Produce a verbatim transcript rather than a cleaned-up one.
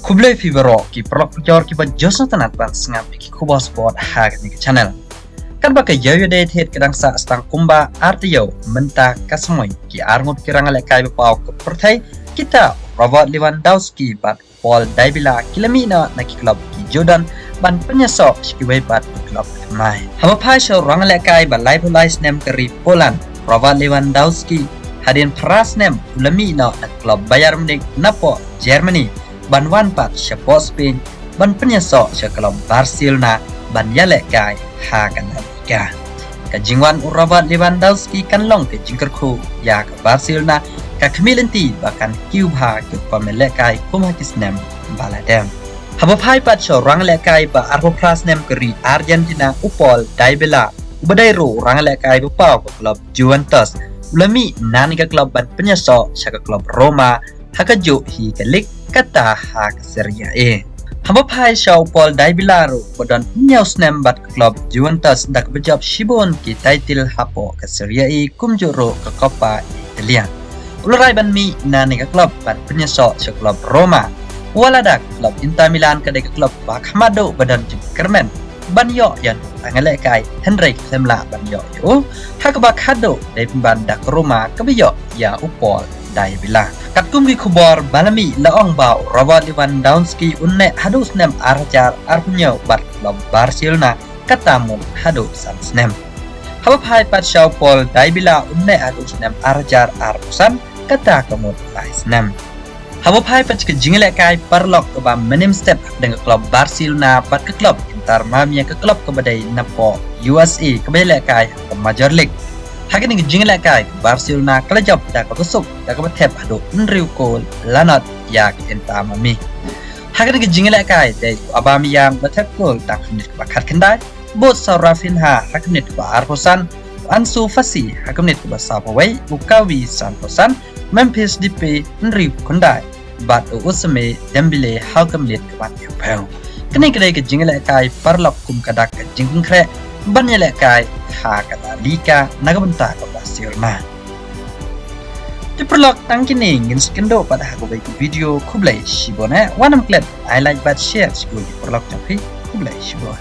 Khublei phi baroh ki paralok parajor kiba jot sngewtynnat ban sngap ïa ki khubor sport ha kane ka channel. Katba ka ïew ïadei thied ka dang sah tang kumba ar taïew mynta ka samoi, ki arngut ki rangïalehkai ba paw ka pyrthei, kita Robert Lewandowski bad Paul Dybala ki la mih noh na ki klub ki Jordan ban pynïasoh sha kiwei pat ki klub thymmai. Haba phai sha u rangïalehkai ba laiphew lai snem ka ri Poland, Robert Lewandowski, hadien phra snem u la mih noh na klub Bayern Munich napoh Germany ban wan pat shapoh Spain ban pynïasoh sha klub Barcelona ban ïalehkai ha ka La Liga. Ka jingwan u Robert Lewandowski kan long ka jingkyrkhu ïa ka Barcelona, ka khmih lynti ba kan kiew bha ki rukom ïalehkai kum ha ki snem ba la dep. Haba phai pat sha u rangïalehkai ba arphew phra snem ka ri Argentina, u Paul Dybala, uba dei ruh u rangïalehkai ba paw ka klub Juventus, u la mih na kane ka klub ban pynïasoh sha ka klub Roma ha kajuh hi ka lig kata ha ka Serie A. Haba phai sha u Paul Dybala ruh ba don hynñiew snem bad ka klub Juventus da kaba jop shibun ki title hapoh ka Serie A kumjuh ruh ka Coppa Italia. U la rai ban mih na kane ka klub ban pynïasoh sha klub Roma. Wat la da ka klub Inter Milan ka dei ka klub ba kham haduh ba don jingkyrmen ban ïoh ïa u rangïalehkai, hynrei khlem lah ban ïoh ïa u, ha kaba khadduh dei pynban da ka Roma kaba ïoh ïa u Paul Dybala. Katkum ki khubor ba la mih la ong ba u Robert Lewandowski un neh haduh snem ar hajar arphew hynñiew bad ka klub Barcelona, kata mut haduh san snem. Haba phai pat sha u Paul Dybala un neh haduh snem ar hajar arphew san, kata ka mut lai snem. Haba phai pat ka jingïalehkai paralok kaba mynhynnin step hapdeng ka klub Barcelona bad ka klub Inter Miami, ka klub kaba dei napoh U S A kaba ïalehkai ha ka Major League. Ha kane ka jingïalehkai ka Barcelona ka la jop da kaba suk da kaba thep haduh hynriew kol lanot ïa ka Inter Miami. Ha kane ka jingïalehkai dei u Aubameyang ba thep kol tang ha ka minit kaba khatkhyndai, bad sa u Raphinha ha ka minit kaba arphew san, u Ansu Fati ha ka minit kaba sawphew wei, u Kouyaté sanphew san, Memphis Depay hynriewphew khyndai, bad u Ousmane Dembélé ha ka minit kaba hynñiewphew. Kane ka dei ka jingïalehkai paralok kum ka dak ka jingkynreh ban ïalehkai ha ka La Liga na ka bynta ka Barcelona. Te paralok, tang kine ngin sa ïakynduh pat ha kawei ka video. Khublei shibun eh. Wat nym klet ai like bad share sha ki paralok jong phi. Khublei shibun.